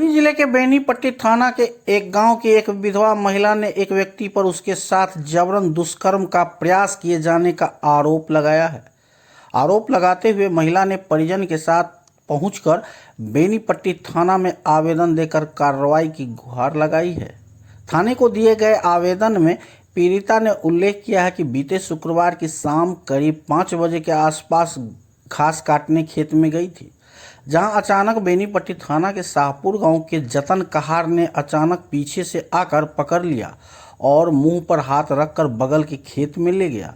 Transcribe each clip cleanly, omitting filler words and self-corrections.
मधुबनी जिले के बेनीपट्टी थाना के एक गांव की एक विधवा महिला ने एक व्यक्ति पर उसके साथ जबरन दुष्कर्म का प्रयास किए जाने का आरोप लगाया है। आरोप लगाते हुए महिला ने परिजन के साथ पहुंचकर बेनीपट्टी थाना में आवेदन देकर कार्रवाई की गुहार लगाई है। थाने को दिए गए आवेदन में पीड़िता ने उल्लेख किया है कि बीते शुक्रवार की शाम करीब 5 बजे के आसपास घास काटने खेत में गई थी, जहां अचानक बेनीपट्टी थाना के शाहपुर गांव के जतन कहार ने अचानक पीछे से आकर पकड़ लिया और मुंह पर हाथ रखकर बगल के खेत में ले गया,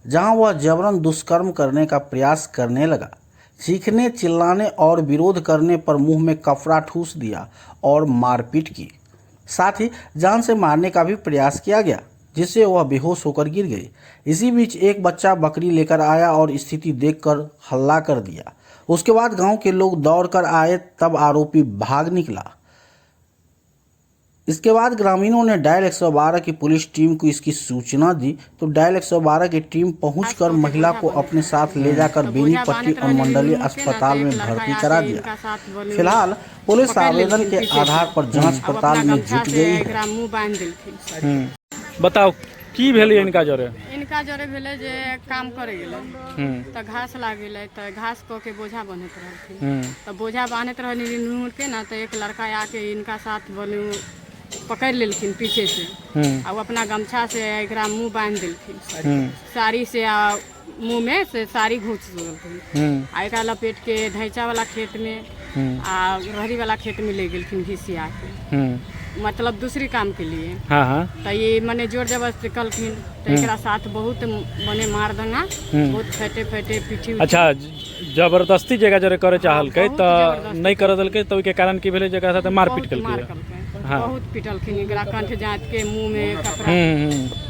जहां वह जबरन दुष्कर्म करने का प्रयास करने लगा। चीखने चिल्लाने और विरोध करने पर मुंह में कपड़ा ठूस दिया और मारपीट की। साथ ही जान से मारने का भी प्रयास किया गया, जिससे वह बेहोश होकर गिर गई। इसी बीच एक बच्चा बकरी लेकर आया और स्थिति देखकर हल्ला कर दिया। उसके बाद गांव के लोग दौड़ कर आए, तब आरोपी भाग निकला। इसके बाद ग्रामीणों ने डायल 112 की पुलिस टीम को इसकी सूचना दी, तो डायल 112 की टीम पहुंचकर महिला को अपने साथ ले जाकर तो बोझा बेनीपट्टी बान्हैत रहलियै अनुमंडलीय नुनू के ना, अस्पताल तऽ में एक लड़का भर्ती आके करा इनका दिया। साथ बोलू फिलहाल पुलिस पकड़ि आवेदन लेलखिन के पीछे से। आधार पर जांच आब अपना पड़ताल में गमछा जुट से गई है। एकरा मुँह बान्हि देलखिन। बताउ की भेलै हिनका जरे? इनका जरे भेलै जे काम करै गेलै तऽ घास लागि गेलै, तऽ घास कऽ के बोझा बान्हैत रहलखिन। तऽ बोझा बान्हैत रहलखिन नुनू के ना, तऽ एक लड़का आके इनका साथ बोलू पकड़ि लेलखिन पीछे से आ ओ अपना गमछा से एकरा मुँह बान्हि देलखिन, साड़ी से, आ मुँह में से साड़ी घुस देलखिन आ एकरा लपेट के ढैचा वाला खेत में आ रहरी वाला खेत में ले गेलखिन घिसिया के, मतलब दूसरी काम के लिए। हाँ हाँ तऽ ई मने जोर जबरदस्ती कलखिन, तऽ एकरा साथ बहुत मने मार दंगा, बहुत फैटे फैटे पीठी। अच्छा, जबरदस्ती जगह जरे करे चाहलकै? बहुत तऽ जबरदस्ती। नहि करऽ देलकै, तऽ ओहिके कारण की भेलै? जकरा साथे मारपीट बहुत मार केलकै? कलकै। हाँ। बहुत पिटलखिन एकरा, कंठ जाँत के मुँह में कपड़ा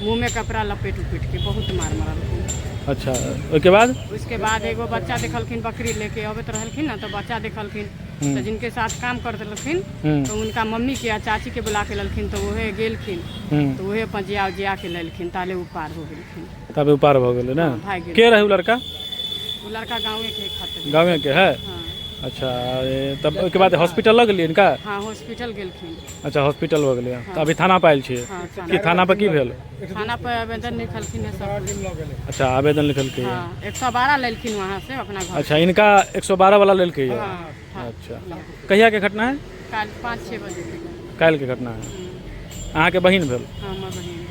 मुँह में कपड़ा लपेट उपेट के बहुत मार मारलखिन। अच्छा, ओहिके बाद? उसके बाद एगो बच्चा देखलखिन, बकरी लेके अबैत रहलखिन ना, तऽ बच्चा देखलखिन, तऽ जिनके साथ काम करैत रहलखिन, तऽ उनका मम्मी के आ चाची के बुला के लेलखिन, तऽ उहे गेलखिन, तऽ उहे पजिया उजिया के लेलखिन, ताले उ पार हो गेलखिन। तब उपार भऽ गेलै ने? हाँ, भागि गेल। के रहै उ लड़का? उ लड़का गाँवे के खातिर। गाँवे के है? हाँ। अच्छा, तब ओहिके बाद हॉस्पिटल लऽ गेलियै हिनका? हाँ, हॉस्पिटल गेलखिन। अच्छा, हॉस्पिटल भऽ गेलै, तऽ अभी थाना पर आयल छियै? हाँ। की थाना पर की भेल? थाना पर आवेदन लिखलखिन है सब। अच्छा, आवेदन लिखलकै? हाँ, 112 लेलखिन वहाँ से अपना घर। अच्छा, इनका 112 वाला लेलकै? हाँ। अच्छा, कहिया के घटना है? काल्हि 5-6 बजे के। काल्हि के घटना है। अहाँके बहिन भेल? हाँ, हमर बहिन।